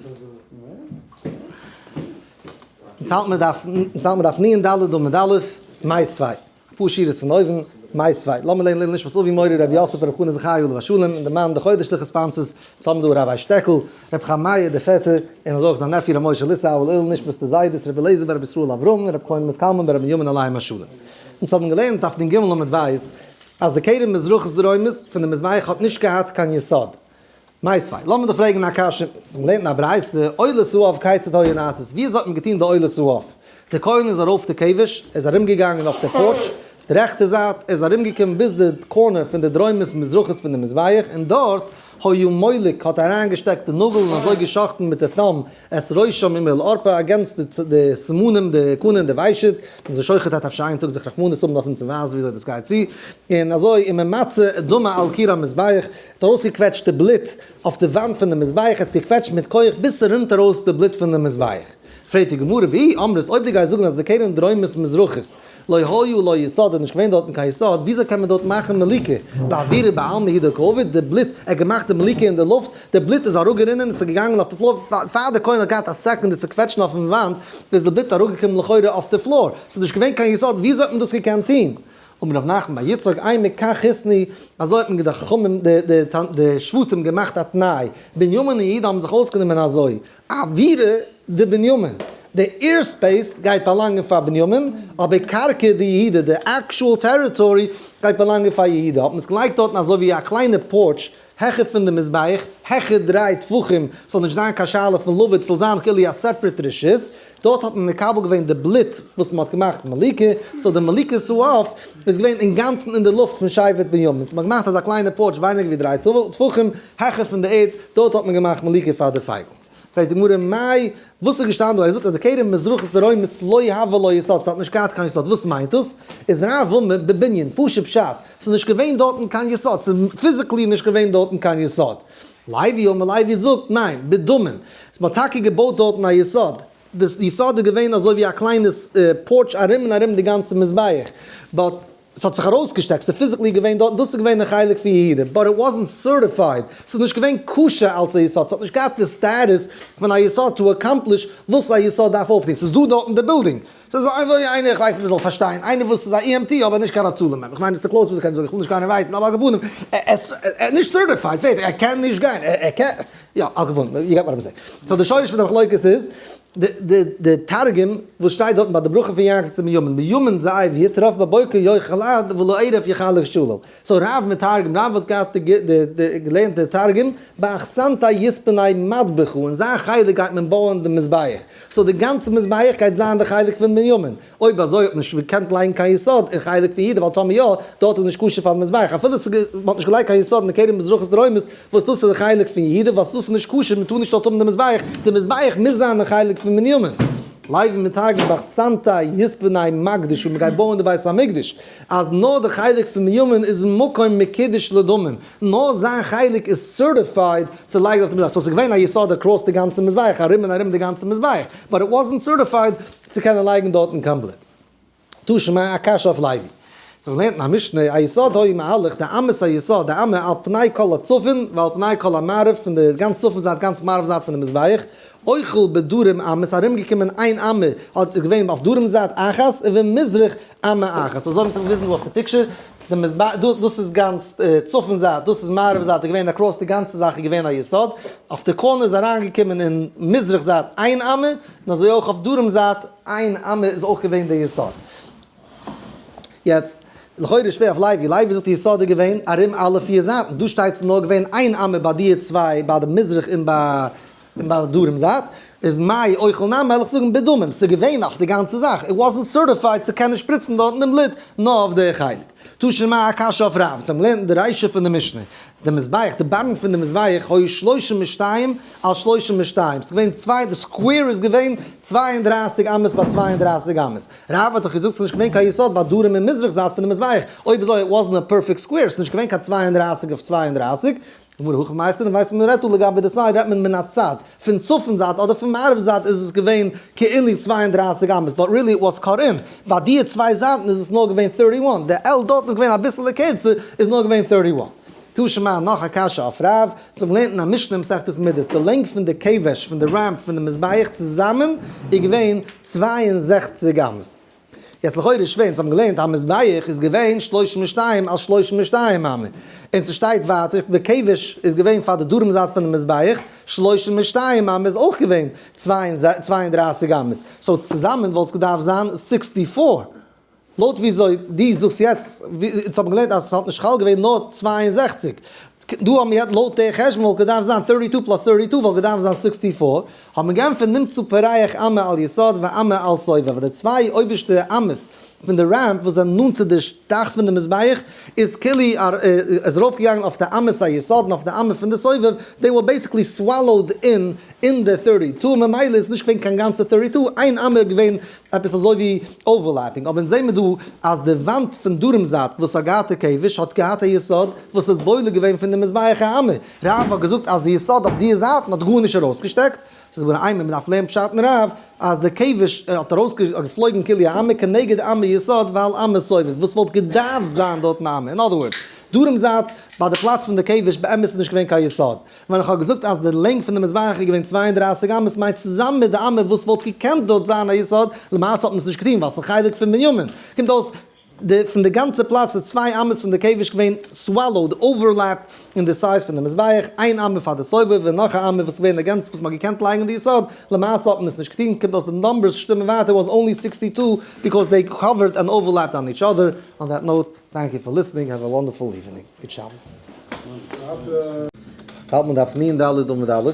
אונז האלט מיר דף, אונז האלט מיר דף נ ד עמוד א', מיתיבי, אפאר שורות פון אויבן, מיתיבי, לאמיר לערנען לעילוי נשמת אבי מורי רבי יוסף ברב חנא זכי' עליו השלום, און די מאן די חודש'ליכע sponsors, אונז האבן דא ראביי שטעקל, רבי חמיה דער פעטער, און אזוי אויך זיין nephew רבי משה ליסאו, לעילוי נשמת די זיידעס רבי אליעזר ברבי ישראל אברהם און רבי קלונימוס קלמן ברבי בנימין עליהם השלום. אונז האבן געלערנט דף נ ג עמוד ב', אז די קרן מזרחית דרומית פון די מזבח האט נישט געהאט קיין יסוד. מיתיבי, לאמיר דיך פרעגן א קשיא, אונז האבן געלערנט אין א ברייתא, עולת העוף כיצד היו נעשית, ווי אזוי האט מען געטון די עולת העוף? דער כהן איז ארויף די כבש, ער איז ארומגעגאנגען אויף די porch, די רעכטע זייט, ער איז ארומגעקומען ביז די corner פון די דרומית מזרחית פון די מזבח, און דארט היה מולק האט אריינגעשטעקט די נאגל און אזוי געשאכטן מיט די thumb את ראשם ממול ערפה against די סימנים די קנה און די ושט, און זיי שוחט האט אפשר איין טאג זיך רחמנות האבן אויף אים צו ווייזן וויאזוי דאס גייט צו, און אזוי וממצה דמה על קיר המזבח, האט ארויסגעקוועטשט די בלוט אויף די וואנט פון די מזבח, ער האט עס געקוועטשט מיט כח ביז ס'רינט ארויס די בלוט פון די מזבח. פרעגט די גמרא ואי אמרת אויב דו גייסט זאגן אז די קרן דרומית מזרחית לא היה לה יסוד איז נישט געווען דארטן קיין יסוד, וויאזוי קען מען דארט מאכן מליקה? באוירא בעלמא הוא דקעביד, די בלוט, ער האט געמאכט די מליקה אין די לופט, די בלוט איז אראפגערינען און ס'איז געגאנגען אויף די floor, פאר די כהן האט געהאט א second עס צו קוועטשן אויפן וואנט, איז די בלוט אראפגעקומען לכאורה אויף די floor, ס'איז נישט געווען קיין יסוד, וויאזוי האט מען דאס געקענט טון? אמר רב נחמן בר יצחק אימא כך התנו, אזוי האט מען די חכמים די שבטים געמאכט א תנאי, בנימין און יהודה האבן זיך אויסגענומען אזוי, אוירא דבנימין, די air space גייט באלאנגען פאר בנימין, אבער קרקע דיהודה, די actual territory גייט באלאנגען פאר יהודה, האט מען עס געלייגט דארטן אזוי ווי א קליינע porch העכער פון די מזבח, העכער דריי טפחים, ס'זאל נישט זיין קיין שאלה פון לבוד, ס'זאל זיין כאילו א separate רשות, דארט האט מען מקבל געווען די בלוט וואס מען האט געמאכט מליקה, so די מליקת העוף איז געווען אינגאנצן אין די לופט פון שבט בנימין, so מען האט געמאכט אזא קליינע porch ווייניגער ווי דריי טפחים העכער פון די ערד, דארט האט מען געמאכט מליקה פאר די פייגל. פרעגט די גמרא מאי, וואס איז געשטאנען דא? ער זאגט אז די קרן מזרחית דרומית לא הוה לה יסוד, ס'האט נישט געהאט קיין יסוד, וואס מיינט דאס? איז רב אמר בבנין, פשוט פשט, ס'איז נישט געווען דארטן קיין יסוד, ס'איז physically נישט געווען דארטן קיין יסוד. לוי אמר לוי זאגט, ניין, בדמים, מ'האט טאקע געבויט דארטן א יסוד, די יסוד איז געווען אזוי ווי א קליינע porch ארום און ארום די גאנצע מזבח, but ס'האט זיך ארויסגעשטעקט, ס'איז physically געווען דארט, דאס איז געווען די חלק פון יהודה, but it wasn't certified, ס'איז נישט געווען כשר אלס א יסוד, ס'האט נישט געהאט די status פון א יסוד to accomplish וואס א יסוד דארף אויפטון, ס'איז דא דארט אין די בילדינג, ס'איז אזוי ווי איינער, איך ווייס נישט מ'זאל פארשטיין, איינער וואס איז א EMT אבער נישט קיין הצלה member, איך מיין עס איז די closest וואס איך קען זאגן, איך וויל נישט קיינער ווייסן, אבער על כל פנים, ער איז נישט certified, פערטיג, ער קען נישט גיין, ער קען, יא, על כל פנים, you get what I'm saying. so די שורש פון די מחלוקת איז, די תרגום וואס שטייט דארטן ביי די ברכה פון יעקב צו בנימין, בנימין זאב יטרף בבוקר יאכל עד ולערב יחלק שלל. so רב מתרגם, רב האט געהאט געלערנט די תרגום, באחסנתיה יתבני מדבחא, אין זיין חלק גייט מען בויען די מזבח. so די גאנצע מזבח גייט זיין די חלק פון בנימין. אויב אזוי האט מען נישט געקענט לייגן קיין יסוד אין חלק פון יהודה ווייל טאמער יא, דארט איז נישט כשר פארן מזבח, אפילו מען האט נישט געלייגט קיין יסוד אין קרן מזרחית דרומית, וואס דאס איז די חלק פון יהודה, וואס דאס איז נישט כשר, מען טאר נישט דארט האבן די מזבח, די מזבח מוז זיין אין חלק פון בנימין. לוי מתרגם באחסנתיה יתבני מקדשא און מען גייט בויען די בית המקדש, אז נאר די חלק פון בנימין איז מקום מקודש לדמים, נאר זיין חלק איז certified צו לייגן אויף די מזבח, so ס'איז געווען א יסוד across די גאנצע מזבח, ארום און ארום די גאנצע מזבח, but it wasn't certified צו קענען לייגן דארטן קיין בלוט. תא שמע א קשיא אויף לוי. זיך לערנט אין א משנה, היסוד היה מהלך, די אמת היסוד, די אמה על פני כל הצפון ועל פני כל המערב, פון די גאנץ צפון זייט גאנץ מערב זייט פון די מזבח, אוכל בדרום אמה, ס'איז ארומגעקומען איין אמה, האט איז געווען אויף דרום זייט אחת, ובמזרח אמה אחת. אזוי האבן זיך געוויזן דא אויף די picture, די מזבח, דאס איז גאנץ צפון זייט, דאס איז מערב זייט, איז געווען across די גאנצע זאך איז געווען א יסוד, אויף די corner איז אריינגעקומען אין מזרח זייט איין אמה, און אזוי אויך אויף דרום זייט איין אמה איז אויך געווען די יסוד. יעצט, לכאורה איז שווער אויף לוי, לוי זאגט די יסוד איז געווען ארום אלע פיר זייטן, דא שטייט ס'איז נאר געווען איין אמה ביי די צוויי, ביי די מזרח און ביי און ביי די דרום זייט, איז מאי אוכל נמי וועל איך זאגן בדמים, ס'איז געווען אויף די גאנצע זאך, it wasn't certified צו קענען שפריצן דארטן דעם בלוט, נאר אויף די חלק. תא שמע א קשיא אויף רב, צו לערנט די רישא פון די משנה, די מזבח, די בארן פון די מזבח היו 32 על 32, ס'איז געווען צוויי, די square איז געווען 32 אמות ביי 32 אמות, רב האט דאך געזאגט ס'איז נישט געווען קיין יסוד ביי דרום און מזרח זייט פון די מזבח, אויב אזוי it wasn't a perfect square, ס'איז נישט געווען קיין 32 אויף 32, גמרא הכא במאי עסקינן ווייסט מען רעדט דא לגבי די side רעדט מען מן הצד, פון צפון זייט אדער פון מערב זייט איז עס געווען כאילו 32 אמות but really it was cut in, ביי די צוויי זייטן איז עס נאר געווען 31, די L דארטן איז געווען אביסעלע קערצער איז נאר געווען 31. תא שמע נאך א קשיא אויף רב, אונז האבן געלערנט אין א משנה אין מסכת מידות, די לענג פון די כבש פון די ramp פון די מזבח צוזאמען איז געווען 62 אמות. יעצט לכאורה איז שווער, אונז האבן געלערנט המזבח איז געווען 32 על 32 אמה, און ס'שטייט ווייטער וכבש איז געווען פאר די דרום זייט פון די מזבח, 32 אמה איז אויך געווען 32 אמות, so צוזאמען וואלט עס געדארפט זיין 64. לויט וויאזוי דו זאגסט יעצט, אונז האבן געלערנט אז עס האט נישט חל געווען נאר 62. דא האבן מיר לויט די חשבון וואלט געדארפט זיין 32 plus 32 וואלט געדארפט זיין 64. האט מען געענטפערט נמצא פורח אמה על יסוד ואמה על סובב, ווייל די צוויי אויבערשטע אמות פון די ramp וואס זענען נאנט צו די דאך פון די מזבח איז כאילו איז ארויפגעגאנגען אויף די אמת היסוד און אויף די אמה פון די סובב, they were basically swallowed in אין די 32, ממילא איז נישט געווען קיין גאנצע 32, איין אמה איז געווען עפעס אזוי ווי overlapping, אבער אונז זעהן מיר דא אז די וואנט פון דרום זייט וואס האט געהאט די כבש האט געהאט א יסוד וואס איז בולע געווען פון די מזבח האמה, רב האט געזאגט אז די יסוד אויף די זייטן האט גארנישט ארויסגעשטעקט, ס'איז געווארן איינמאל מ'דארף לערנען פשט אין רב אז די כבש האט ארויס געפלויגן כאילו א אמה כנגד אמה יסוד ועל אמה סובב וואס וואלט געדארפט זיין דארטן א אמה, אין other words דרום זייט ביי די פלאץ פון די כבש באמת איז נישט געווען קיין יסוד, ווען איך האב געזאגט אז די לענג פון די מזבח איז געווען 32 אמות מיינט צוזאמען מיט די אמה וואס וואלט געקענט דארט זיין א יסוד, למעשה האט מען עס נישט געטון ווייל ס'איז חלק פון בנימין, קומט אויס די פון די גאנצע פלאץ איז צוויי אמות פון די כבש געווען swallowed, overlapped, אין די size פון די מזבח, איין אמה פאר די סובב און נאך א אמה וואס איז געווען ערגענצט וואס מ'האט געקענט לייגן די יסוד, למעשה האט מען עס נישט געטון, קומט אויס די numbers שטימען ווייטער was only 62 because they covered and overlapped on each other, on that note, thank you for listening, have a wonderful evening, גוט שבת. יעצט האלט מען דף נ ד עמוד א'.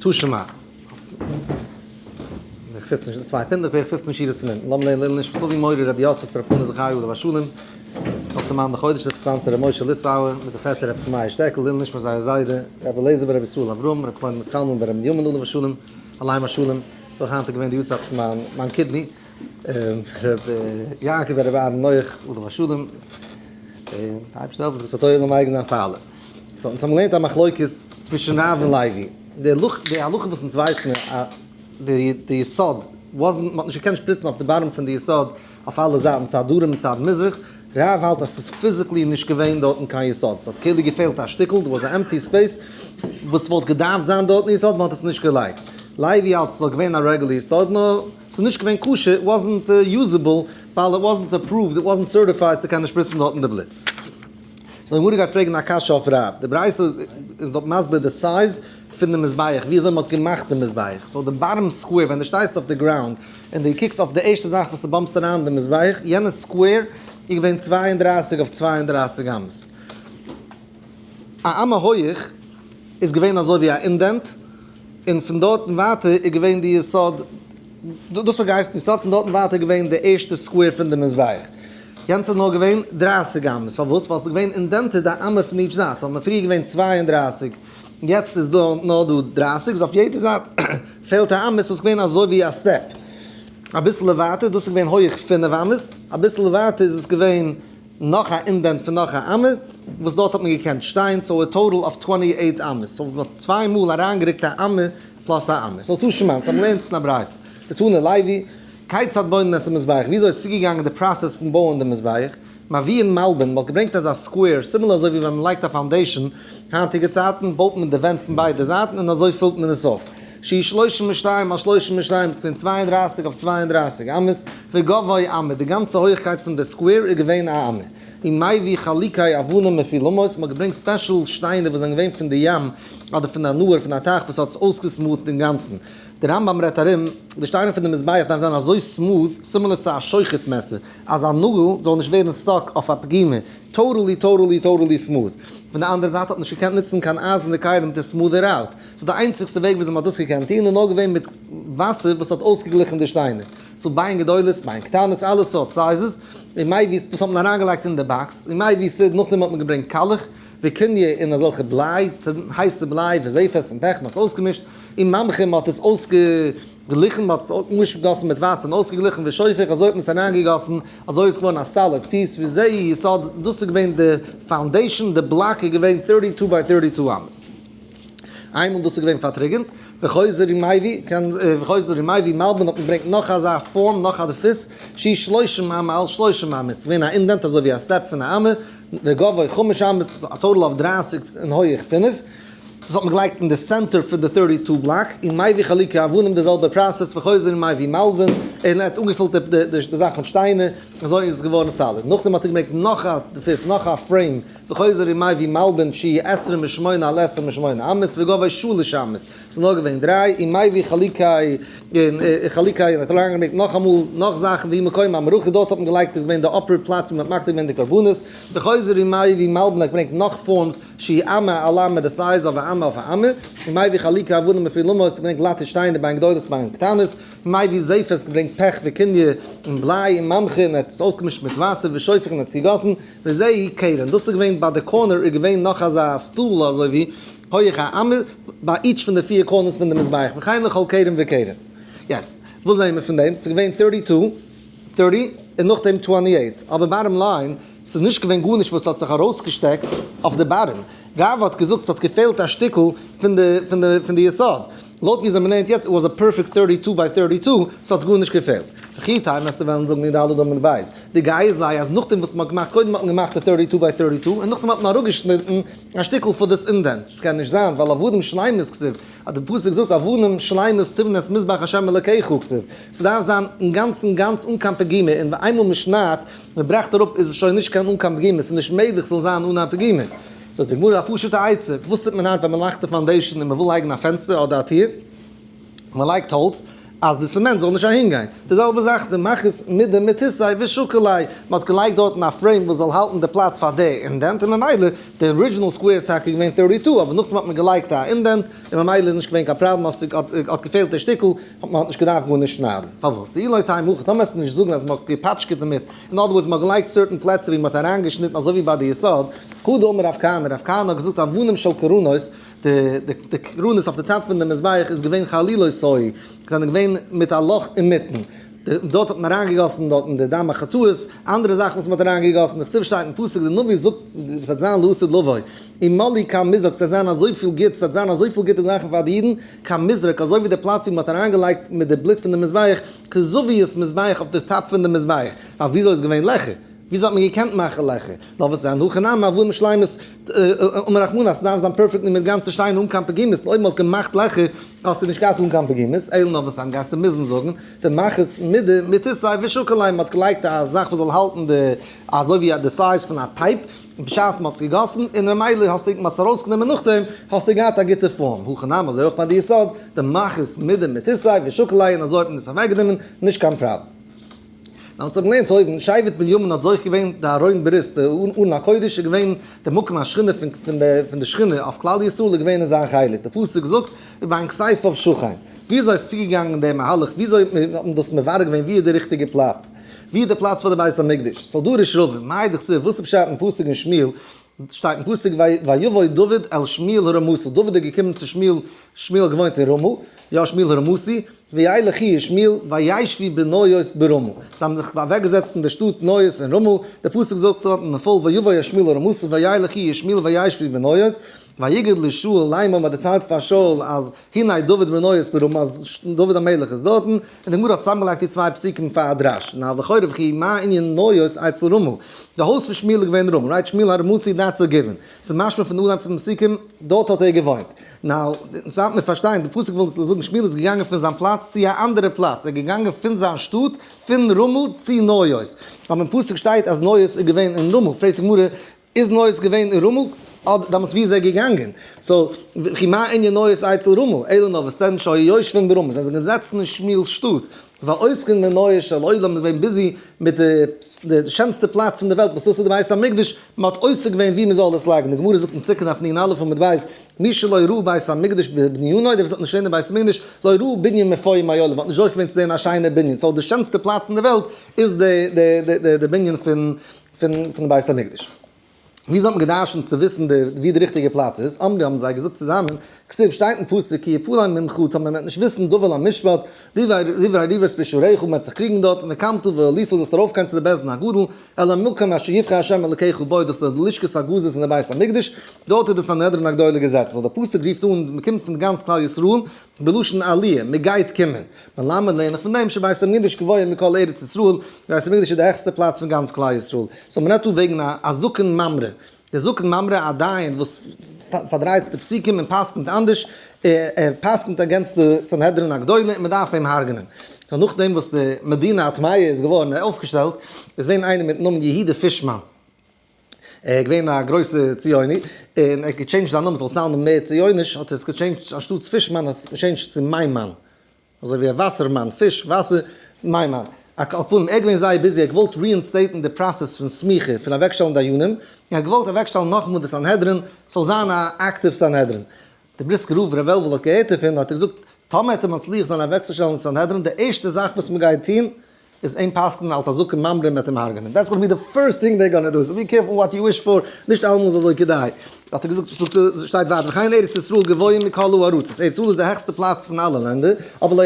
תא שמע. פופצן, צוויי פינדער בערך פופצן שורות פון אונטן. לאמיר לערנען לעילוי נשמת אבי מורי רבי יוסף ר' חנא זכרי' עליו השלום. נאך די מאן דחודש זיך sponsor ר' משה ליסאווער מיט די פעטער ר' חמאי שטעקל לעילוי נשמת זייער זיידע רבי אליעזר ברבי ישראל אברהם ר' קלונימוס קלמן ברבי בנימין עליו השלום עליהם השלום. דאך היינט איז געווען די יארצייט פון מיין מיין kidney ר' יעקב ברבי אהרן נח עליו השלום. און די אייבערשטער העלפן זכות התורה זאל מגין זיין פאר אלע. so אונז האבן געלערנט א מחלוקת צווישן רב און לוי. די הלכה די הלכה וואס אונז ווייסן א די די יסוד wasn't מ'האט נישט געקענט שפריצן אויף די bottom פון די יסוד אויף אלע זייטן צד דרום און צד מזרח. רב האלט אז ס'איז physically נישט געווען דארטן קיין יסוד. ס'האט כאילו געפעלט א שטיקל, there was a empty space וואס וואלט געדארפט זיין דארטן יסוד, מ'האט עס נישט געלייגט. לוי האלט ס'איז דאך געווען א רעגולער יסוד נאר ס'איז נישט געווען כשר, it wasn't usable ווייל it wasn't approved, it wasn't certified צו קענען שפריצן דארטן די בלוט. so די גמרא גייט פרעגן א קשיא אויף רב, די ברייתא איז דארט מסביר די size פון די מזבח, ווי אזוי מ'האט געמאכט די מזבח, so די bottom square ווען דו שטייסט אויף די ground און דו קוקסט אויף די ערשטע זאך וואס דו bump סט אריין אין די מזבח, יענע square איז געווען 32 אויף 32 אמות. א אמה הויך איז געווען אזוי ווי א indent, און פון דארטן ווייטער איז געווען די יסוד, דאס האט געהייסן יסוד, פון דארטן ווייטער איז געווען די ערשטע square פון די מזבח. יענץ איז נאר געווען 30 אמות, פארוואס? ווייל ס'איז געווען indented א אמה פון each זייט, האט מען פריער געווען 32, יעצט איז דא נאר דא 30, איז אויף יעדע זייט פעלט א אמה, ס'איז געווען אזוי ווי א step. אביסל ווייטער, דאס איז געווען הויך 5 אמות, אביסל ווייטער איז עס געווען נאך א indent פון נאך א אמה, וואס דארט האט מען געקענט שטיין, so a total of 28 אמות, so מ'האט צוויי מאל אריינגערוקט א אמה plus א אמה. so תא שמע, אונז האבן געלערנט אין א ברייתא, דתני לוי, כיצד בונין את המזבח, וויאזוי איז צוגעגאנגען די process פון בויען די מזבח, מביאין מלבן, מ'האט געברענגט אזא square, similar אזוי ווי ווען מ'לייגט א foundation, היינטיגע צייטן בויט מען די ווענט פון ביידע זייטן און אזוי פילט מען עס אויף. שהוא 32 על 32, ס'איז געווען 32 אויף 32 אמות, וגובהו אמה, די גאנצע הויכקייט פון די square איז געווען א אמה. ומביא חלוקי אבנים מפולמות, מ'האט געברענגט special שטיינער וואס זענען געווען פון די ים אדער פון א נהר פון א טייך וואס האט עס אויסגע smooth ט אינגאנצן. דער רמב ם רעדט ארום, די שטיינער פון די מזבח דארף זיין אזוי smooth, similar צו א שוחט מעסער, אז א נאגל זאל נישט ווערן stuck אויף א פגימה, totally totally totally smooth. פון די אנדערע זייט האט מען נישט געקענט נוצן קיין אייזערנע כלים to smooth it out. so די איינציגסטע וועג וויאזוי מען האט דאס געקענט טון איז נאר געווען מיט וואסער וואס האט אויסגעגליכן די שטיינער. so בין גדולות בין קטנות אלע סארט sizes, ומביא, דאס האט מען אריינגעלייגט אין די box, ומביא סיד, נאכדעם האט מען געברענגט קאלעך, וקניא און אזעלכע בליי, הייסע בליי, וזפת און פעך, מען האט עס אויסגעמישט, וממחה, מען האט עס אויסגעגליכן, מען האט עס אנגעגאסן מיט וואסער און אויסגעגליכן, ושופך, אזוי האט מען עס אריינגעגאסן, אזוי איז געווארן א solid piece, וזהו יסוד, דאס איז געווען די foundation, די בלאק איז געווען 32 by 32 אמות. איינמאל דאס איז געווען פארטריקענט, וחוזר ומביא, קען וחוזר ומביא מלבן האט מען געברענגט נאך אזא form, נאך א דפוס, שהיא שלושים אמה על שלושים אמה, ס'איז געווען א indent אזוי ווי א step פון א אמה, וגובהו חמש אמות, א total אויף 30 און הויעך 5. דאס האט מען געלייגט אין די center פון די 32 בלאק, און מביא חלוקי אבנים די זעלבע process, וחוזר ומביא מלבן, און ער האט אנגעפילט די זאך מיט שטיינער, אזוי איז עס געווארן solid. נאכדעם האט ער געברענגט נאך א דפוס, נאך א frame, וחוזר ומביא מלבן שהיא 28 על 28 אמות, וגובהו שלש אמות, ס'איז נאר געווען דריי, און מביא חלוקי, און חלוקי, און האט אריינגעברענגט נאכאמאל נאך זאכן, והוא מקום המערכה, דארט האט מען געלייגט איז געווען די upper פלאץ ווי מען האט מקריב געווען די קרבנות, וחוזר ומביא מלבן האט געברענגט נאך forms, שהיא אמה על אמה די size אויף א אמה אויף א אמה, און מביא חלוקי אבנים מפולמות, געברענגט גלאטע שטיינער בין גדולות בין קטנות, מביא זפת, געברענגט פעך וקניא און בליי און ממחה און האט עס אויסגעמישט מיט וואסער ושופך און האט עס געגאסן, וזהו קרן, דאס איז געווען ביי די corner איז געווען נאך אזא stool אזוי ווי הויעך א אמה ביי each פון די פיר corners פון די מזבח, וכן לכל קרן וקרן. יעצט, וואס זעהן מיר פון דעם? ס'איז געווען 32, 30, און נאכדעם 28, אבער bottom line, ס'איז נישט געווען גארנישט וואס האט זיך ארויסגעשטעקט אויף די bottom. רב האט געזאגט ס'האט געפעלט א שטיקל פון די פון די פון די יסוד. לויט ווי אזוי מ'לערנט יעצט, it was a perfect 32 by 32, ס'האט גארנישט געפעלט. וכי תימא וועסטו וועלן זאגן נ ד עמוד בית. די גיי איז ליי אז נאכדעם וואס מ'האט געמאכט, קודם האט מען געמאכט די 32 by 32 און נאכדעם האט מען אראפגעשניטן א שטיקל פאר דאס indent. ס'קען נישט זיין, ווייל אבנים שלימות כתיב, אז די פסוק זאגט אבנים שלימות תבנה את מזבח השם אלקיך כתיב. ס'דארף זיין אינגאנצן גאנץ אן קיין פגימה, און איינמאל מ'שניידט, מ'ברעכט אראפ איז עס שוין נישט קיין אן קיין פגימה, ס'איז נישט מעגליך ס'זאל זיין אן א פגימה. זאגט די גמרא א פשוט'ע עצה, וואס טוט מען היינט ווען מ'לייגט די foundation און מ'וויל לייגן א פענסטער אדער א טיר? מ'לייגט האלץ אז די cement זאל נישט אהינגיין. די זעלבע זאך דמחית מידי מתיתיה ושקיל ליה, מ'האט געלייגט דארטן א frame וואס זאל האלטן די פלאץ פאר די indent און ממילא די original square איז טאקע געווען 32 אבער נאכדעם האט מען געלייגט א indent און ממילא איז נישט געווען קיין פראבלעם אז האט געפעלט די שטיקל האט מען האט נישט געדארפט גארנישט שניידן. פארוואס? דאי לא תימא הכי, טאמער וועסטו נישט זאגן אז מ'האט געפאטשקעט דערמיט, אין other words מ'האט געלייגט certain פלעצער ווי מ'האט אריינגעשניטן אזוי ווי ביי די יסוד, הא דאמר רב כהנא, רב כהנא האט געזאגט אבנים של קרנות, די קרנות אויף די top פון די מזבח איז געווען חלולות היו, זענען געווען מיט א לאך אינמיטן, דארט האט מען אריינגעגאסן דארטן די דם החטאות, אנדערע זאכן וואס מען האט אריינגעגאסן, דכתיב שטייט אין פסוק, די נביא זאגט וואס וועט זיין לעתיד לבוא, ומלאו כמזרק, ס'וועט זיין אזויפיל גוטס, ס'וועט זיין אזויפיל גוטע זאכן פאר די אידן, כמזרק, אזוי ווי די פלאץ ווי מען האט אריינגעלייגט מיט די בלוט פון די מזבח, כזוית מזבח אויף די top פון די מזבח, ווייל וויאזוי איז געווען לעכער? וויאזוי האט מען געקענט מאכן לעכער? נאר וואס זיין הכי נמי אבנים שלימות אמר רחמנא אז ס'דארף זיין perfectly מיט גאנצע שטיינער אן קיין פגימות, און אויב מ'האט געמאכט לעכער האסטו נישט געהאט אן קיין פגימות, אלא נאר וואס גייסטו מוזן זאגן, דמחית מידי מתיתיה ושקיל ליה, מ'האט געלייגט א זאך וואס זאל האלטן די אזוי ווי די size פון א pipe, בשעת מ'האט עס געגאסן, און ממילא האסטו מ'האט עס ארויסגענומען נאכדעם, האסטו געהאט א גוטע form, הכי נמי אזוי אויך ביי די יסוד, דמחית מידי מתיתיה ושקיל ליה, און אזוי האט מען עס אוועקגענומען, נישט קיין פראבלעם. נאר אונז האבן געלערנט אויבן, שבט בנימין האט זוכה געווען די ארון ברית, די ארון הקודש איז געווען די מקום השכינה פון די שכינה אויף כלל ישראל איז געווען אין זיין חלק, די פסוק זאגט ובין כתפיו שכן, וויאזוי איז צוגעגאנגען דער מהלך, וויאזוי האט מען דאס מברר געווען ווי איז די ריכטיגע פלאץ, ווי איז די פלאץ פאר די בית המקדש, סאו דרש רבא, מאי דכתיב, וואס איז פשט אין פסוק אין שמואל, שטייט אין פסוק ויבוא דוד אל שמואל הרמתי, דוד איז געקומען צו שמואל, שמואל האט געוואוינט אין רמה, יא שמואל הרמתי, וילכו שמואל וישבו בניות ברמה, זיי האבן זיך אוועקגעזעצט אין די שטאט ניות אין רמה, דער פסוק זאגט דארט אין פול ויבוא שמואל הרמתי וילכו שמואל וישבו בניות, ויגד לשאול לאמר, מען האט דערציילט פאר שאול אז הנה דוד בניות ברמה אז דוד המלך איז דארטן, און די גמרא האט צוזאמגעלייגט די צוויי פסוקים פאר א דרש, נא לכאורה וכי מה ענין ניות אצל רמה? די הויז פון שמואל איז געווען רמה, right? שמואל הרמתי that's a given, ס'איז משמע פון די אנהייב פון פסוקים דארט האט ער געוואוינט. now, דאס דארף מען פארשטיין, די פסוק וויל אונז זאגן שמואל איז געגאנגען פון זיין פלאץ צו א אנדערע פלאץ, ער איז געגאנגען פון זיין שטאט פון רמה צו ניות, אבער אין פסוק שטייט אז ניות איז געווען אין רמה, פרעגט די גמרא, איז ניות געווען אין רמה? אדער דאמאלס ווי איז ער געגאנגען? so, וכי מה ענין ניות אצל רמה? אלא נאר וואס דען שהיו יושבין ברמה, זיי זענען געזעצן אין שמואל'ס שטאט, ועוסקין בנאה של עולם, מ'איז געווען busy מיט די שענסטע פלאץ פון די וועלט וואס דאס איז די בית המקדש, מען האט עוסק געווען ווי מען זאל עס לייגן, די גמרא זאגט אין סוכה דף נ"א עמוד ב', מי שלא ראה בית המקדש בבנינו, דער וואס האט נישט געזען די בית המקדש, לא ראה בנין מפואר מעולם, מען האט נישט זוכה געווען צו זען א שיינע בנין, so די שענסטע פלאץ אין די וועלט איז די בנין פון פון בית המקדש. ווי אזוי האט מען גע'דרש'נט צו וויסן די ווי די ריכטיגע פלאץ איז? אמרו האבן זיי געזאגט צוזאמען, כתיב שטייט אין פסוק כי יפלא ממך טאמער מען וועט נישט וויסן דבר למשפט, דברי ריבות בשעריך מען וועט זיך קריגן דארט, וקמת ועלית זאלסט ארויפגיין צו די בית דין הגדול, אל המקום אשר יבחר ה' אלקיך בו דאס איז די לשכת הגזית אין די בית המקדש, דארט איז די סנהדרין הגדולה געזעצן, so די פסוק רופט אן מען קומט פון גאנץ כלל ישראל, בלשון עליה, מען גייט קומען. מלמד לערן איך פון דעם שבית המקדש גבוה מכל ארץ ישראל, בית המקדש איז די העכסטע פלאץ פון גאנץ כלל ישראל. so מען רעדט דא וועגן א זקן ממרא. דער זקן ממרא א דיין וואס פארדרייט די פסוקים און פסק'נט אנדערש, ער פסק'נט against די סנהדרין הגדולה און מען דארף אים הרג'נען. so נאכדעם וואס די מדינה הטמאה איז געווארן אויפגעשטעלט, איז געווען איינער מיטן נאמען יהודה פישמאן. ער איז געווען א גרויסע ציוני, און ער האט געטשעינדזשט זיין נאמען ס'זאל sound ן מער ציוניש, האט ער עס געטשעינדזשט אנשטאטס פישמאן האט ער עס געטשעינדזשט צו מיימאן, אזוי ווי א וואסערמאן, פיש, וואסער, מיימאן. על כל פנים, ער איז געווען זייער busy, ער האט געוואלט reinstate ן די process פון סמיכה, פון אוועקשטעלן דיינים, און ער האט געוואלט אוועקשטעלן נאכאמאל די סנהדרין, ס'זאל זיין א active סנהדרין. דער בריסקער רב ר' וועלוול האט געהערט דערפון, האט ער געזאגט, טאמער וועט ער מצליח זיין אוועקצושטעלן די סנהדרין, די ערשטע זאך וואס מ'גייט טון, איז אים פסק'נען אלס א זקן ממרא מ'וועט אים הרג'נען. that's gonna be the first thing they gonna do, so be careful what you wish for, נישט אלעמאל איז אזוי כדאי. האט ער געזאגט, זאגט ער, שטייט ווייטער, וכן ארץ ישראל גבוה מכל הארצות, ארץ ישראל איז די העכסטע פלאץ פון אלע לענדער, אבער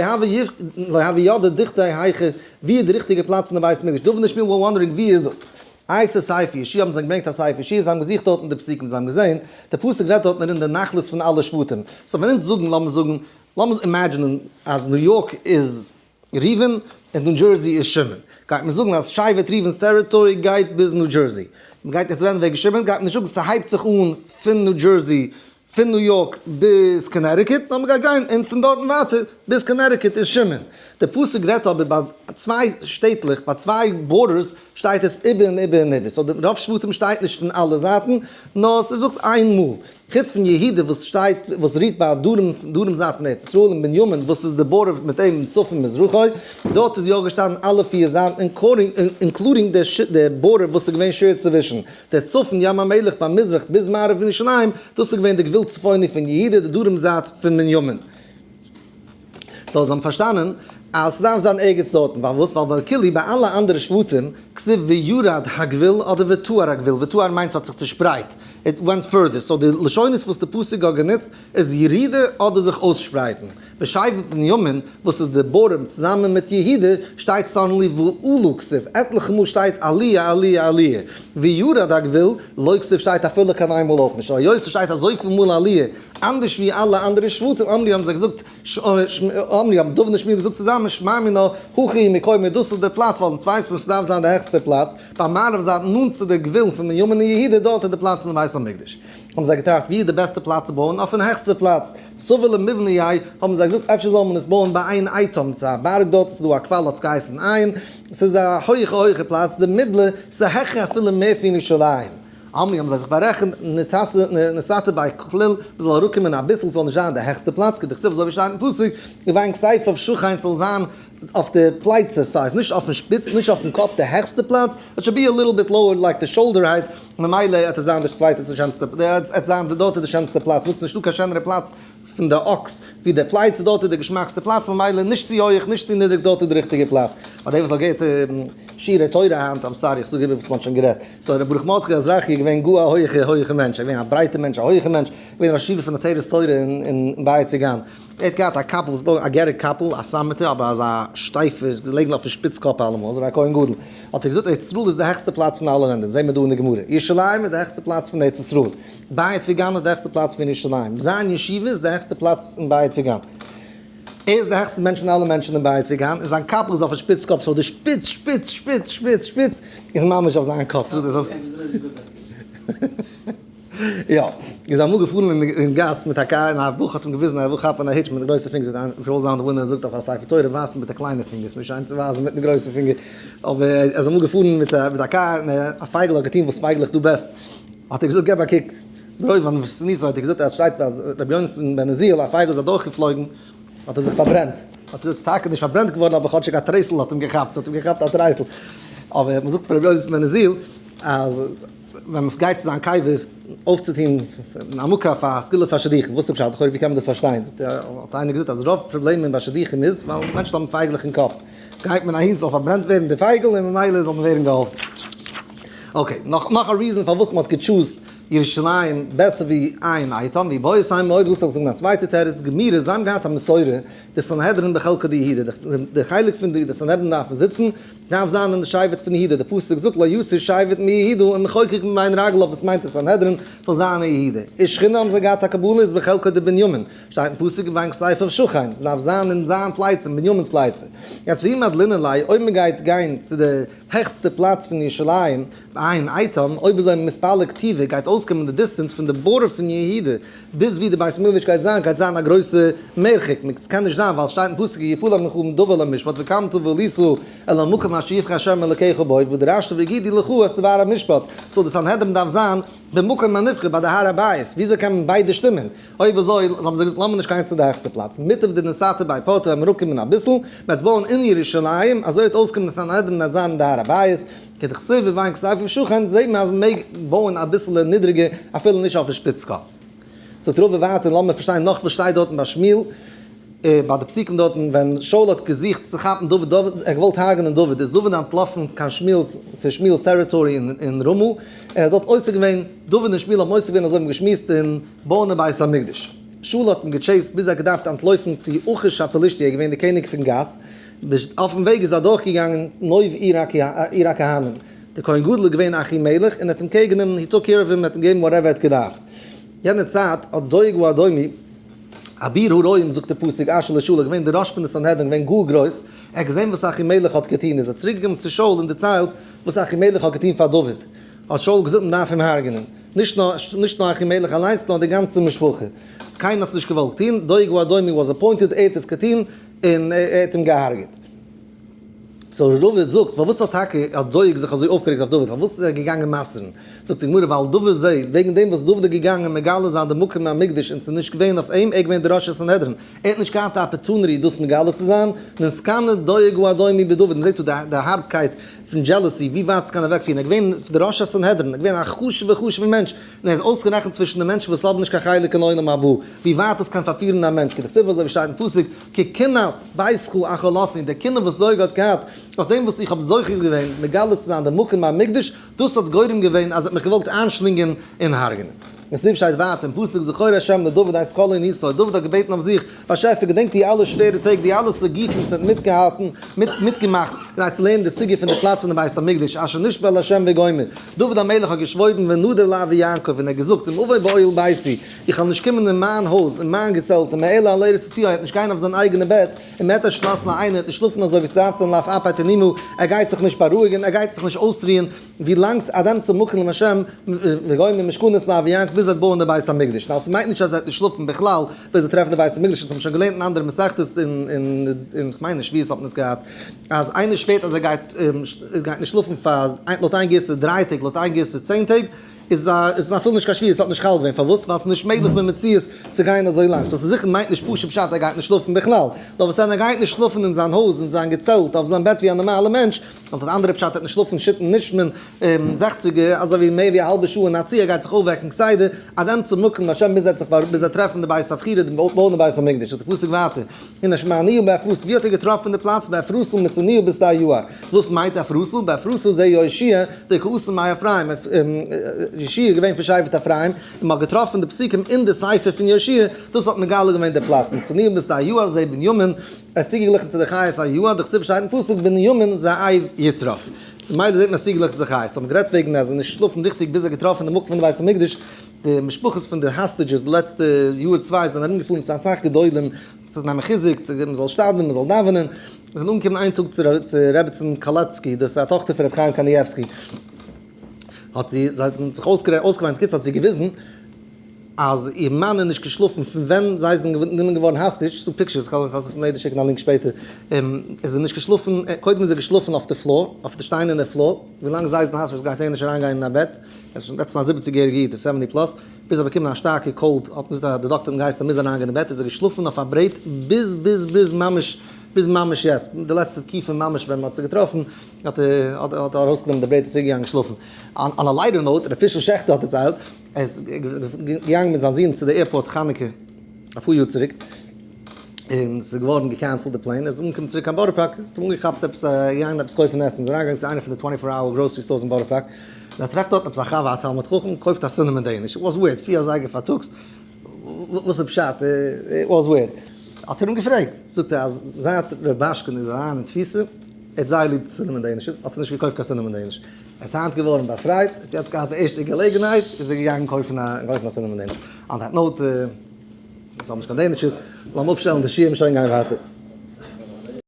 לא הוו ידעי דוכתיה היכא, ווי איז די ריכטיגע פלאץ פון די בית המקדש, דוד און שמואל were wondering ווי איז דאס? אייתו ספר יהושע האבן זיי געברענגט א ספר יהושע, זיי האבן געזוכט דארטן די פסוקים, זיי האבן געזען, די פסוק רעדט דארטן ארום די נחלות פון אלע שבטים, so ווען אונז זאגן, לאמיר זאגן, לאמיר imagine ען אז ניו יארק איז ראובן און ניו דזשערסי איז שמעון, גייט מען זאגן אז שבט ראובן'ס territory גייט ביז ניו דזשערסי. מען גייט יעצט רעדן וועגן שמעון, גייט מען נישט זאגן ס'הייבט זיך אן פון ניו דזשערסי, פון ניו יארק ביז קאנעטיקוט, נאר מען גייט גיין און פון דארטן ווייטער ביז קאנעטיקוט איז שמעון. דער פסוק רעדט אבער ביי צוויי שטעטלעך, ביי צוויי borders שטייט עס איבער און איבער און איבער, so די רוב שבטים שטייט נישט פון אלע זייטן, נאר ס'זאגט איין מאל. חוץ פון יהודה וואס שטייט וואס רוהט ביי דרום דרום זייט פון ארץ ישראל און בנימין וואס איז די border מיט אים צפון מזרחו, דארט איז יא געשטאנען אלע פיר זייטן including די border וואס איז געווען shared צווישן די צפון ים המלח ביי מזרח ביז מערב ירושלים, דאס איז געווען די גבול צפוני פון יהודה די דרום זייט פון בנימין. so זיי האבן פארשטאנען אז ס'דארף זיין ערגעץ דארטן, פארוואס? ווייל בכולהו ביי אלע אנדערע שבטים כתיב וירד הגבול אדער ותאר הגבול, ותאר מיינט ס'האט זיך צושפרייט, it went further, so די לשונות וואס די פסוק האט גענוצט איז ירידה אדער זיך אויסשפרייטן. בשבט בנימין וואס איז די border צוזאמען מיט יהודה שטייט suddenly ועלו כתיב, עטליכע מאל שטייט עליה עליה עליה, וירד הגבול לא כתיב שטייט אפילו קיין איין מאל אויך נישט, היות ס'שטייט אזויפיל מאל עליה אנדערש ווי אלע אנדערע שבטים אמרו האבן זיי געזאגט אמרו האבן דוד און שמואל געזאגט צוזאמען שמע מינה הכא הוא מקומו דאס איז דער פלאץ ווייל אונז ווייסט מען ס'דארף זיין די העכסטע פלאץ ביים מערב זייט נאנט צו די גבול פון בנימין און יהודה דארט איז די פלאץ פון די בית המקדש האבן זיי געטראכט ווי איז די בעסטע פלאץ צו בויען אויפן העכסטע פלאץ סבור למיבניה האבן זיי געזאגט אפשר זאל מען עס בויען ביי עין עיטם ס'איז א בארג דארט ס'איז דא א קוואל האט עס געהייסן עין ס'איז א הויכע הויכע פלאץ די מידלע ס'איז העכער אפילו מער פון ירושלים. אמרי האבן זיי זיך בארעכנט, ניתתי ביה כליל, מ'זאל אראפקומען אביסל ס'זאל נישט זיין די העכסטע פלאץ, כדכתיב אזוי ווי שטייט אין פסוק, ובין כתפיו שכן ס'זאל זיין אויף די פלייצע size, נישט אויפן שפיץ, נישט אויפן קאפ די העכסטע פלאץ, it should be a little bit lower like the shoulder height, ממילא עט עס זיין די צווייטע צו שענסטע, עט זיין דארט איז די שענסטע פלאץ, וואס נישטא קיין שענערע פלאץ פון די אקס ווי די פלייצע, דארט איז די געשמאקסטע פלאץ, ממילא נישט צו הויעך נישט צו נידריג דארט איז די ריכטיגע פלאץ. פאר דעם וואס האט געהערט שיעורי תורה היינט, I'm sorry איך זאג איבער וואס מ'האט שוין גערעדט, so ר' ברוך מרדכי אזרחי איז געווען גאר א הויעכע הויעכע מענטש, ער איז געווען א ברייטע מענטש א הויעכע מענטש, געווען ראש ישיבה פון עטרת תורה אין בית וגן, ער האט געהאט א קאפל, ס'איז דא א גערער קאפל, א סאמעטע אבער אזא שטייפע, איז געלעגן אויפן שפיץ קאפ אלעמאל, אזוי ווי א כהן גדול, האט ער געזאגט ארץ ישראל איז די העכסטע פלאץ פון אלע לענדער, זעהן מיר דא אין די גמרא, ירושלים איז די העכסטע פלאץ פון ארץ ישראל, בית וגן איז די העכסטע פלאץ פון ירושלים, זיין ישיבה איז די העכסטע פלאץ אין בית וגן. ער איז די העכסטע מענטש פון אלע מענטשן אין בית וגן, און זיין קאפל איז אויפן שפיץ קאפ, so די שפיץ שפיץ שפיץ שפיץ שפיץ איז ממש אויף זיין קאפ. יא, איז אמאל געפארן אין גאס מיט א קאר און א בחור האט אים געוויזן אז ער וויל כאפן א היטש מיט די גרויסע פינגערס, האט איינער פון זיינע וואונדער געזאגט אויף א ספר תורה ווייזט מען מיט די קליינע פינגערס, נישט שיין צו ווייזן מיטן גרויסן פינגער, אבער ער איז אמאל געפארן מיט א קאר און א פייגל האט געטון וואס פייגלעך do best, האט ער געזאגט געב א קוק, ברוב ענוותנותו האט ער געזאגט אז שטייט אז רבי יונתן בן עוזיאל א פייגל איז אדורך געפלויגן האט ער זיך פארברענט, האט ער טאקע נישט פארברענט געווארן אבער כאטשיג א טרייסל האט אים געכאפט, ס'האט אים געכאפט א טרייסל, אבער מ'זאגט פון רבי יונתן בן עוזיאל אז ווען מ'גייט צו זיין קבר אויפצוטון א מקוה פאר א סגולה פאר שידוכים, וואס איז פשט? לכאורה ווי קען מען דאס פארשטיין? זאגט ער, האט איינער געזאגט אז רוב פראבלעמען ביי שידוכים איז ווייל מענטשן האבן פייגלעך אין קאפ, גייט מען אהין ס'זאל פארברענט ווערן די פייגל און ממילא זאל מען ווערן געהאלפן. okay, נאך נאך א reason פארוואס מ'האט גע choose ט. ירושלים בעסער ווי עין איתם, ואיבעית אימא עוד, וואס זאל איך זאגן א צווייטע תירוץ, גמירי, זיי האבן געהאט א מסורה, די סנהדרין בחלקא דיהודה, די חלק פון די סנהדרין דארפן זיצן, דארף זיין אין די שבט פון יהודה, די פסוק זאגט לא יסור שבט מיהודה ומחוקק מבין רגליו, וואס מיינט די סנהדרין זאל זיין אין יהודה, איז שכינה האבן זיי געהאט א קבלה איז בחלקא דבנימין, שטייט אין פסוק ובין כתפיו שכן, עס דארף זיין אין זיין פלייצע, אין בנימין'ס פלייצע. יעצט ואי מדלינן ליה, אויב מען גייט גיין צו די העכסטע פלאץ פון ירושלים, בעין איתם, אויב אזוי מתפלג טובא גייט אויסקומען די distance פון די border פון יהודה ביז ווי די בית המקדש גייט זיין, גייט זיין א גרויסע מרחק, ס'קען נישט זיין ווייל ס'שטייט אין פסוק כי יפלא ממך דבר למשפט וקמת ועלית אל המקום אשר יבחר ה' אלקיך בו ודרשת והגידו לך את דבר המשפט, so די סנהדרין דארף זיין במקום הנבחר ביי די הר הבית, וויאזוי קען מען ביידע שטימען? אויב אזוי האבן זיי געזאגט לאמיר נישט גיין צו די העכסטע פלאץ, מוטב דניתתי בי פורתא וועלן מיר אראפקומען אביסל, מ'וועט בויען אין ירושלים, אזוי וועט אויסקומען די סנהדרין וועט זיין אין די הר הבית, כדכתיב ובין כתפיו שכן, זעהט מען אז מ'מעג בויען אביסעלע נידריגער אפילו נישט אויפן שפיץ קאפ. זאגט רבא ווייטער לאמיר פארשטיין נאך וואס שטייט דארטן ביי שמואל, ביי די פסוקים דארטן ווען שאול האט געזוכט צו כאפן דוד, דוד ער האט געוואלט הרג'נען דוד, איז דוד אנטלאפן קיין שמואל'ס צו שמואל'ס territory אין רמה, און ער האט דארט עוסק געווען, דוד און שמואל האבן עוסק געווען אזוי ווי מ'האט געשמועסט אין בויען די בית המקדש. שאול האט אים גע chase ט ביז ער האט געדארפט אנטלויפן צו אכיש הפלשתי, ער איז געווען דער קעניג פון גת, אויפן וועג איז ער אדורכגעגאנגען נוב עיר הכהנים, דער כהן גדול איז געווען אחימלך און ער האט אים care גענומען, he took care of him, ער האט אים געגעבן whatever ער האט געדארפט. יענע צייט האט דואג האדומי, אביר הרועים זאגט דער פסוק אשר לשאול איז געווען דער ראש פון די סנהדרין געווען גאר גרויס, ער האט געזען וואס אחימלך האט געטון איז ער צוריק געקומען צו שאול און דערציילט וואס אחימלך האט געטון פאר דוד, האט שאול געזאגט מען דארף אים הרג'נען, נישט נאר נישט נאר אחימלך אליינס נאר די גאנצע משפחה, קיינער האט עס נישט געוואלט טון, דואג האדומי was appointed ער האט עס געטון און ער האט אים געהארגעט. so רבא זאגט, פארוואס האט טאקע האט דואג זיך אזוי אויפגערעגט אויף דוד, פארוואס איז ער געגאנגען מסר'ן? זאגט די גמרא, ווייל דוד זעהט, וועגן דעם וואס דוד איז געגאנגען מגלה זיין די מקום המקדש און ס'איז נישט געווען אויף אים, ער איז געווען דער ראש הסנהדרין, ער האט נישט געהאט די opportunity דאס מגלה צו זיין, נתקנא דואג האדומי בדוד, מ'זעט דא די הארבקייט פון jealousy, ווי ווייט ס'קען אוועקפירן, ער איז געווען דער ראש הסנהדרין, ער איז געווען א חשוב'ער חשוב'ער מענטש, און ער איז אויסגערעכנט צווישן די מענטשן וואס האבן נישט קיין חלק אין עולם הבא, ווי ווייט עס קען פארפירן א מענטש, כדכתיב אזוי ווי שטייט אין פסוק, כי קנאת ביתך אכלתני, די קנאה וואס דואג האט געהאט אויף דעם וואס איך האב זוכה געווען מגלה צו זיין די מקום המקדש, דאס האט גורם געווען אז ער האט מיך געוואלט איינשלינגען און הרג'נען. און ס'איז שטייט ווייטער אין פסוק זכור ה' לדוד את כל עניתו, דוד האט געבעטן אויף זיך, באשעפער געדענק די אלע שווערע טעג, די אלע סיגופים וואס ער האט מיטגעהאלטן, מיטגעמאכט, כדי צו לערנען די סוגיא פון די פלאץ פון די בית המקדש, אשר נשבע לה' וגומר. דוד המלך האט געשוואוירן ונדר לאבי יעקב, און ער האט געזאגט, אם אבוא באוהל ביתי, איך וועל נישט קומען אין מיין הויז, אין מיין געצעלט, אם אעלה על ערש ציה, ער וועט נישט גיין אויף זיין אייגענע בעט, אם אתן שנת לעיני, ער וועט נישט שלאפן אזוי ווי ס'דארף צו זיין לעפעפי תנומה, ער גייט זיך נישט בארואיגן, ער גייט זיך נישט אויסרוען, ווי לאנג ס'איז אדם צו מקום לשם וגומר משכנות לאבי יעקב ביז ער וועט בויען די בית המקדש. נאר ס'מיינט נישט אז ער וועט נישט שלאפן בכלל ביז ער טרעפט די בית המקדש, אונז האבן שוין געלערנט אין אנדערע מסכתות אין כ'מיין אין שבועות האט מען עס געהאט, אז איינער שווערט אז ער גייט גייט נישט שלאפן פאר לויט איין גירסא דריי טעג לויט איין גירסא צען טעג, איז עס אפילו נישט קיין שבועה, עס האט נישט חל געווען, פארוואס? ווייל עס איז נישט מעגליך במציאות צו גיין אזוי לאנג, so ס'זיכער מיינט נישט פשוט פשט ער גייט נישט שלאפן בכלל, נאר וואס דען ער גייט נישט שלאפן אין זיין הויז אין זיין געצעלט אויף זיין בעט ווי א נארמאלע מענטש, ווייל דאס אנדערע פשט ער וועט נישט שלאפן שיטן נישט מען זעכציגער אזוי ווי מער ווי א האלבע שעה אין א צי ער גייט זיך אויפוועקן כסדר עד אמצע מקום להשם ביז ער וועט זיך ביז ער טרעפן די בית הבחירה די בויען די בית המקדש זאגט די פסוק ווייטער הנה שמענהו באפרתא ווי האט ער געטראפן די פלאץ באפרתא מצאנהו בשדה היער וואס מיינט אפרתא? באפרתא זה יהושע דקאתי מאפרים יהושע איז געווען פון שבט אפרים און מען האט געטראפן די פסוקים אין די ספר פון יהושע דאס האט מגלה געווען די פלאץ מצאנהו בשדה היער זה בנימין עס איז צוגעגליכן צו די חיות היער, דכתיב שטייט אין פסוק בנימין זאב יטרף. ממילא זעט מען עס צוגעגליכן צו חיות. האבן גערעדט וועגן אז ער איז נישט שלאפן ריכטיג ביז ער האט געטראפן די מקום פון די בית המקדש, די משפחות פון די hostages די לעצטע יאר צוויי זענען ארום געפארן צו אסאך גדולים צו נעמען חיזוק, צו מען זאל שתדל'ן מען זאל דאווענען, זיי זענען אנגעקומען איין טאג צו רעבעצין קאלעצקי, דאס איז א טאכטער פון רבי חיים קאניעווסקי, האט זי, זיי האבן זיך אויסגעוויינט, בקיצור האט זי געוויזן אז איר מאן איז נישט געשלאפן פון ווען זיי זענען גענומען געווארן hostage, ס'דא pictures, כ'וועל אייך שיקן א link שפעטער, איז ער נישט געשלאפן, קודם איז ער געשלאפן אויף די floor, אויף די שטיינערנע floor, ווילאנג זיי זענען hostage גייט ער נישט אריינגיין אין א בעט, ער איז שוין לעצטנס א זיבעציג יעריגע איד, seventy plus, ביז ער האט באקומען א שטארקע cold, האט די דאקטער אים געהייסן ער מוז אריינגיין אין בעט, איז ער געשלאפן אויף א ברעט ביז ביז ביז ממש ביז ממש יעצט, די לעצטע תקופה ממש ווען מ'האט זיך געטראפן, האט ער ארויסגענומען די ברעט און צוריק געגאנגען שלאפן. on a lighter note, ר' פישל שעכטער האט דערציילט, ער איז געגאנגען מיט זיין זון צו די airport חנוכה אפאר יאר צוריק, און ס'איז געווארן גע cancel ט די plane, ער איז אנגעקומען צוריק קיין בארא פארק, האט אים אנגעכאפט עפעס א געגאנגען עפעס קויפן עסן, איז אריינגעגאנגען צו איינע פון די twenty four hour grocery stores אין בארא פארק, און ער טרעפט דארטן עפעס א חבר א תלמיד חכם, קויפט א cinnamon Danish, it was weird, פיר אזייגער פארטאגס, וואס איז פשט, it was weird, האט ער אים געפרעגט, זאגט ער אז זייט ר' באשקען איז אריין אין תפיסה, ער האט זייער ליב cinnamon Danishes, האט ער נישט געקויפט קיין cinnamon Danish, ער איז היינט געווארן באפרייט, האט יעצט געהאט די ערשטע געלעגנהייט, איז ער געגאנגען קויפן א cinnamon Danish, on that note. אונז האבן נישט קיין Danishes, לאמיר אפשטעלן די שיעור און שוין גיין ווייטער.